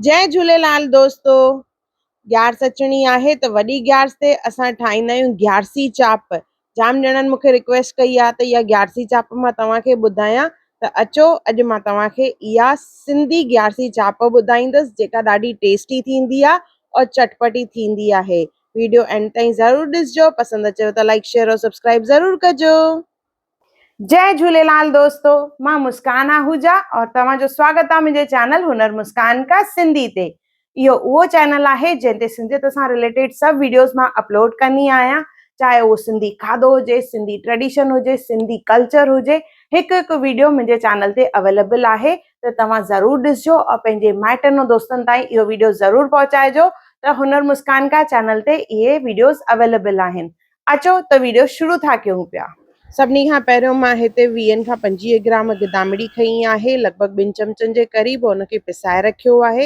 جئي جهوليلال دوستو گيارس اچڻي آهي ته وڏي گيارس تي اسان ٺاهيندا آهيون گيارسي چاپ. جام ڄڻن مون کي رڪويسٽ ڪئي آهي ته اها گيارسي چاپ مان توهان کي ٻڌايان ته اچو اڄ مان توهان کي اها سنڌي گيارسي چاپ ٻڌائيندس جيڪا ڏاڍي ٽيسٽي ٿيندي آهي اور چٽپٽي ٿيندي آهي. ويڊيو اينڊ تائين ضرور ڏسجو پسند اچيو ته لائيڪ شيئر اور سبسڪرائيب ضرور ڪجو. جئي جهوليلال دوستو مان مسڪان آهوجا اور توهان جو سواگت آ منهنجي چينل هنر مسڪان ڪا سنڌي تي. اهو اهو چينل آهي جنهن تي سنڌيت سان رليٽيڊ سڀ ويڊيوز مان اپلوڊ ڪندي آهيان چاهي اهو سنڌي کاڌو هجي سنڌي ٽريڊيشن هجي سنڌي ڪلچر هجي هڪ هڪ ويڊيو منهنجي چينل تي اويليبل آهي ته توهان ضرور ڏسجو اور پنهنجي مائٽن ۽ دوستن تائين اهو ويڊيو ضرور پهچائجو ته هنر مسڪان ڪا چينل تي اهي ويڊيوز اويليبل آهن. اچو ته ويڊيو شروع ٿا ڪيون پيا. سڀني کان پهريون مان هتي ويهن کان 25 گرام گدامڙي کنئي آهي لڳ ڀڳ ٻن چمچن جي قريب ان کي پسائي رکيو آهي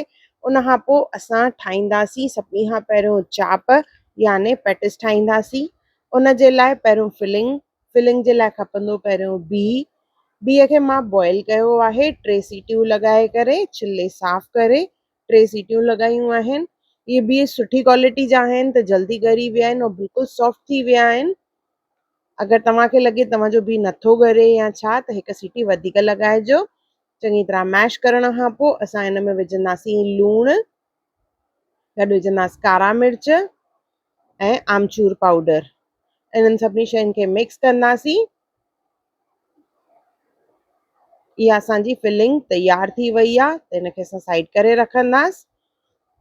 ان کان پوء اسان ٺاهينداسين سڀني کان پهريون چاپ يعني پيٽس ٺاهينداسين ان جي لاء پهريون فلنگ فلنگ جي لاء کپندو پهريون بيهه بيهه کي مان بوائل ڪيو آهي ٽي سيٽيون لڳائي ڪري ڇلي صاف ڪري ٽي سيٽيون لڳايون آهن. اهي بيهه سٺي ڪوالٽي جا آهن ته جلدي ڳري ويا آهن ۽ بلڪل سافٽ ٿي ويا آهن. اگر توهان کي لڳي توهان جو بيهه نٿو ڳري يا ڇا ته هڪ سيٽي وڌيڪ لڳائجو. چڱي طرح ميش ڪرڻ کان پوء اسان ان ۾ وجهنداسين لوڻ، گڏ وجهنداسين ڪارا مرچ ۽ آمچور پائوڊر. انهن سڀني شين کي مڪس ڪنداسين. اها اسان جي فلنگ تيار ٿي وئي آهي ته هن کي اسان سائيڊ ڪري رکنداس.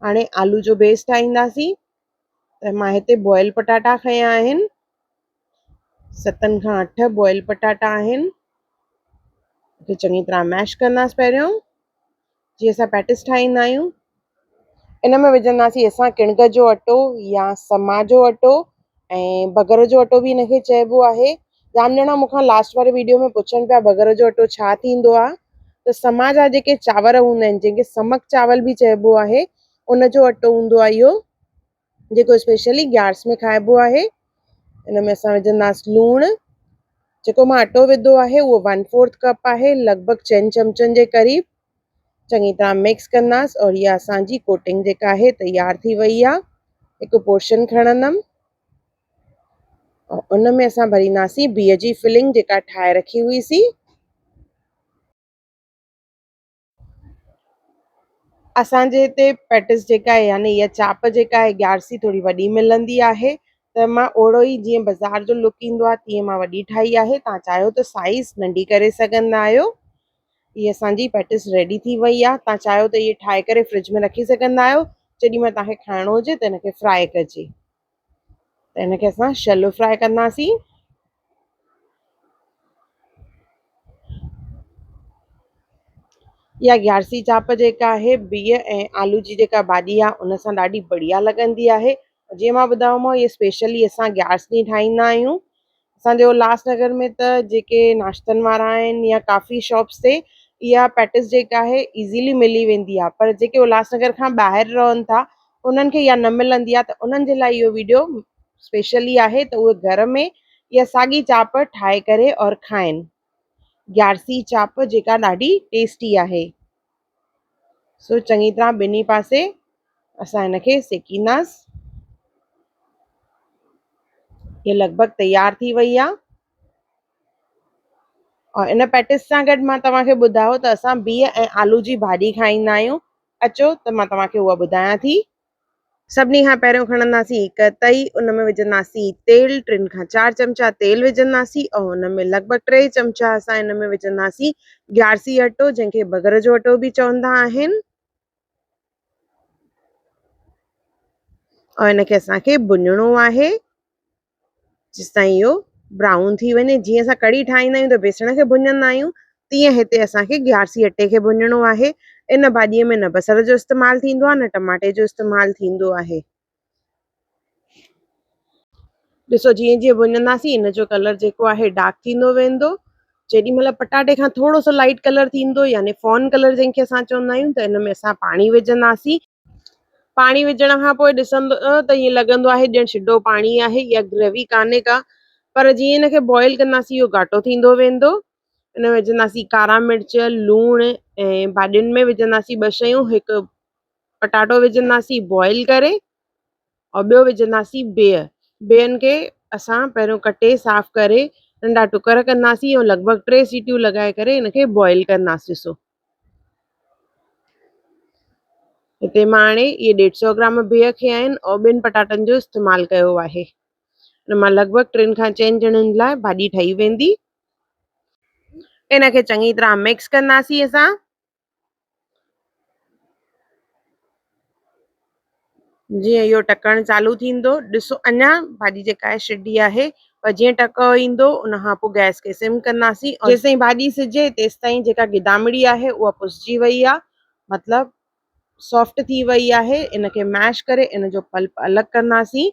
هاڻي آلو جو بيس ٺاهينداسين ته مان هتي بوائل پٽاٽا کنيا آهن. ستن کان اٺ بوائل پٽاٽا آهن. کي چڱي طرح ميش ڪنداس پهريون جيئن اسان پيٽس ٺاهيندا آهيون. ان ۾ وجهنداسين اسان ڪڻڪ جو اٽو يا سما جو اٽو ۽ ڀڳر جو اٽو به ان کي چئبو آهي. جام ڄڻا مون کان لاسٽ واري ويڊيو ۾ پڇن پيا ڀڳر جو اٽو ڇا ٿيندو آهي ته سما جا جيڪي چانور هوندا آهن جنهن کي سمڪ چاول به چئبو آهي ان جو اٽو هوندو آهي اهو جيڪو اسپيشلي گيارس ۾ کائبو آهي. ان ۾ اسان وجهنداسين لوڻ. جيڪو مان اٽو وڌو آهي اهو ون فورٿ ڪپ آهي لڳ ڀڳ چئن چمچن جي قريب. چڱي طرح مڪس ڪنداس اور اها اسان جي ڪوٽنگ جيڪا آهي تيار ٿي وئي آهي. هڪ پورشن کڻندم اور ان ۾ اسان ڀرينداسين بيهه جي فلنگ جيڪا ٺاهي رکي هئي سي. اسان جي هتي پيٽس جيڪا آهي يعني اها چاپ جيڪا آهي گيارسي ٿوري وڏي ملندي آهي ته مان اوڙو ئي جيئن بازار جو لڪ ايندو آهي تيئن مان وڏي ٺاهي آهي. توهان چاهيو ته سائيز ننڍي ڪري سگهندا آهيو. هي اسان جي پيٽس ريڊي ٿي وئي آهي. توهان چاهيو ته اهي ٺاهي ڪري فرج ۾ رکي سگهندا آهيو. جيڏي مهل توهان کي کائڻو هجي ته هن کي فرائي ڪجي. ته هن کي اسان شيلو فرائي ڪنداسين. اها گيارسي چاپ جيڪا آهي بيهه ۽ آلو جي جيڪا ڀاڄي آهي ان سان ڏاڍي بڙيا لڳندي آهي. جيئن مان ٻڌايومانو اهي اسپيشلي اسان گيارس ڏينهن ٺاهيندا آهيون. اسان جي الهاس نگر ۾ ته جيڪي ناشتن وارا آهن يا ڪافي شاپس تي اها پيٽس جيڪا آهي ايزيلي ملي ويندي آهي پر جيڪي الهاس نگر کان ٻاهر رهن ٿا انهن کي اها نه ملندي آهي ته انهن جي لاء اهو ويڊيو اسپيشلي آهي ته اهي گهر ۾ اها ساڳي چاپ ٺاهي ڪري اور کائن گيارسي چاپ جيڪا ڏاڍي ٽيسٽي آهي. سو چڱي طرح ٻنهي پاسي اسان هن کي سيڪينداس. هي لڳ ڀڳ تيار ٿي وئي آ. اور ان پيٽس سان گڏ مان توهان کي ٻڌايو ته اسان بيهه ۽ آلو جي ڀاڄي کائيندا آهيون. اچو ته مان توهان کي اها ٻڌايان ٿي. سڀني کان پهريون کڻنداسين هڪ تئي، ان ۾ وجهنداسين تيل، ٽن کان چار چمچا تيل وجهنداسين ۽ ان ۾ لڳ ڀڳ ٽي چمچا اسان ان ۾ وجهنداسين گيارسي اٽو جنهن کي ڀڳر جو اٽو به چوندا آهن ۽ ان کي اسان کي ڀڃڻو آهي. جيستائين اهو برائون ٿي وڃي. جيئن اسان ڪڙهي ٺاهيندا آهيون ته بيسڻ کي ڀڃندا آهيون تيئن هتي اسان کي گيارسي اٽي کي ڀڃڻو آهي. ان ڀاڄيء ۾ نه بصر جو استعمال ٿيندو آهي نه ٽماٽي جو استعمال ٿيندو آهي. ڏسو جيئن جيئن ڀڃنداسين ان جو ڪلر جيڪو آهي ڊارڪ ٿيندو ويندو. جيڏي مهل پٽاٽي کان ٿورو سو لائيٽ ڪلر ٿيندو يعني فون ڪلر جنهن کي اسان چوندا آهيون ته ان ۾ اسان پاڻي وجهنداسين. پاڻي وجهڻ کان پوء ڏسندو ته ائين لڳندو آهي ڄڻ شڍو پاڻي آهي يا گريوي ڪانهي ڪا پر جيئن ان کي بوائل ڪنداسين اهو گهاٽو ٿيندو ويندو. ان ۾ وجهنداسين ڪارا مرچ، لوڻ ۽ ڀاڄين ۾ وجهنداسين ٻه شيون هڪ پٽاٽو وجهنداسين بوائل ڪري اور ٻيو وجهنداسين بيهه. بيهن کي اسان پهريون ڪٽي صاف ڪري ننڍا ٽڪر ڪنداسين ۽ لڳ ڀڳ ٽي سيٽيون لڳائي ڪري ان کي بوائل ڪنداسين. ڏسو هتي مان هاڻي اهي ڏيڍ سو گرام بيهه کنيا آهن اور ٻن پٽاٽن جو استعمال ڪيو آهي. ان مان لڳ ڀڳ ٽن کان چئن ڄڻن لاء ڀاڄي ٺهي ويندي. ان کي چڱي طرح مڪس ڪنداسين اسان. جيئن اهو ٽڪڻ چالو ٿيندو ڏسو اڃا ڀاڄي جيڪا آهي شڍي آهي پر جيئن ٽڪو ايندو ان کان پوء گئس کي سم ڪنداسين جيستائين ڀاڄي سجي تيستائين جيڪا گدامڙي آهي اها پسجي وئي آهي مطلب سافٽ ٿي وئي آهي ان کي ميش ڪري ان جو پلپ الڳ ڪنداسين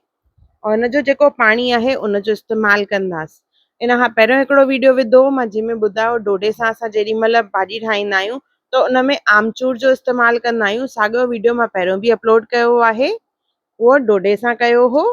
اور ان جو جيڪو پاڻي آهي ان جو استعمال ڪنداس. ان کان پهريون هڪڙو ويڊيو وڌو هو مان جنهن ۾ ٻڌايو ڍوڍي سان اسان جيڏي مهل ڀاڄي ٺاهيندا آهيون ته ان ۾ آمچور جو استعمال ڪندا آهيون ساڳيو ويڊيو مان پهريون به اپلوڊ ڪيو آهي اهو ڍوڍي سان ڪيو هو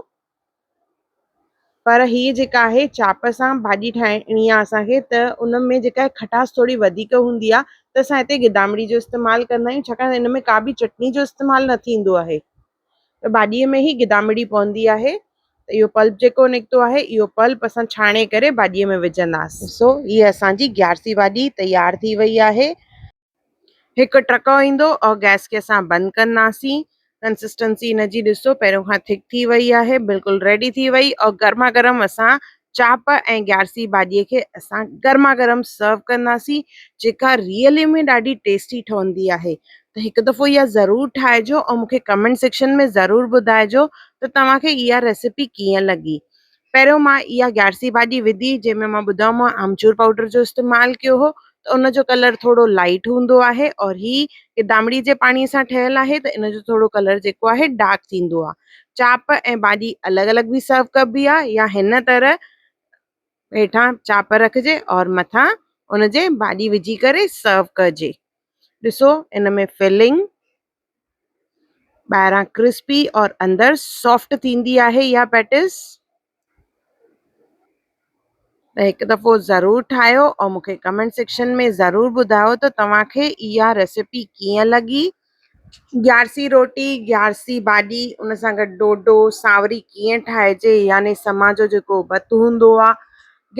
پر هي جيڪا آهي چاپ سان ڀاڄي ٺاهڻي آهي اسان کي ته ان ۾ جيڪا کٽاس ٿوري وڌيڪ هوندي آهي ته اسان هتي گدامڙي جو استعمال ڪندا آهيون ڇاڪاڻ ته ان ۾ ڪا به چٽڻي جو استعمال نه ٿيندو آهي ته ڀاڄيء ۾ ئي گدامڙي پوندي آهي ته اهو پلپ جيڪو نڪتو آهي اهو پلپ اسان ڇاڻي ڪري ڀاڄيء ۾ وجهنداسين. ڏسو هيء اسان جي گيارسي ڀاڄي تيار ٿي وئي آهي. هڪ ٽرڪو ايندو اور گئس کي اسان بند ڪنداسين. ڪنسسٽنسي ان جي ڏسو پهريون کان ٿڪ ٿي وئي آهي بلڪل ريڊي ٿي وئي اور گرما گرم اسان چاپ ۽ گيارسي ڀاڄي کي اسان گرما گرم سرو ڪنداسين جيڪا ريئلي ۾ ڏاڍي ٽيسٽي ٺهندي آهي ته هڪ دفعو اها ضرور ٺاهجو ۽ مونکي ڪمينٽ سيڪشن ۾ ضرور ٻڌائجو ته توهان کي اها ريسيپي ڪيئن لڳي پهريون مان اها گيارسي ڀاڄي وڌي جنهن ۾ مان ٻڌايومانو آمچور پائوڊر جو استعمال ڪيو هو ته ان جو ڪلر ٿورو لائيٽ هوندو آهي اور هي گدامڙي جي پاڻي سان ٺهيل آهي ته ان جو ٿورو ڪلر جيڪو آهي ڊارڪ ٿيندو آهي چاپ ۽ ڀاڄي الڳ الڳ به سرو ڪبي آهي يا هن طرح هيٺان چاپ رکجي اور مٿان ان جي ڀاڄي وجهي ڪري سرو ڪجي ڏسو ان ۾ فلنگ ٻاهران ڪرسپي اور اندر سافٽ ٿيندي آهي اها پيٽس ته هڪ دفعو ضرور ٺاهيو اور مونکي ڪمينٽ سيڪشن ۾ ضرور ٻڌايو ته توهان کي اها ريسيپي ڪيئن لڳي. گيارسي روٽي، گيارسي ڀاڄي ان سان گڏ ڍوڍو، سانوري ڪيئن ٺاهجي يعني سما جو جيڪو ڀت هوندو آ،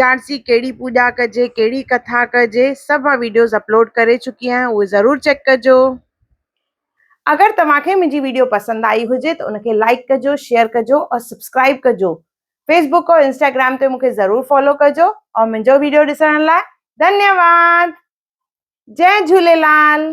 گيارسي ڪهڙي پوڄا ڪجي، ڪهڙي ڪٿا ڪجي سڀ مان ويڊيوز اپلوڊ ڪري چڪي آهيان اهي ضرور چيڪ ڪجو. اگر توهان کي منهنجي ويڊيو پسند آئي هجي ته ان کي لائيڪ ڪجو، شيئر ڪجو اور سبسڪرائيب ڪجو. فيس بڪ اور انسٽاگرام تي مون کي ضرور فالو ڪجو اور منهنجو ويڊيو ڏسڻ لاء ڌنيواد. جئي جهوليلال.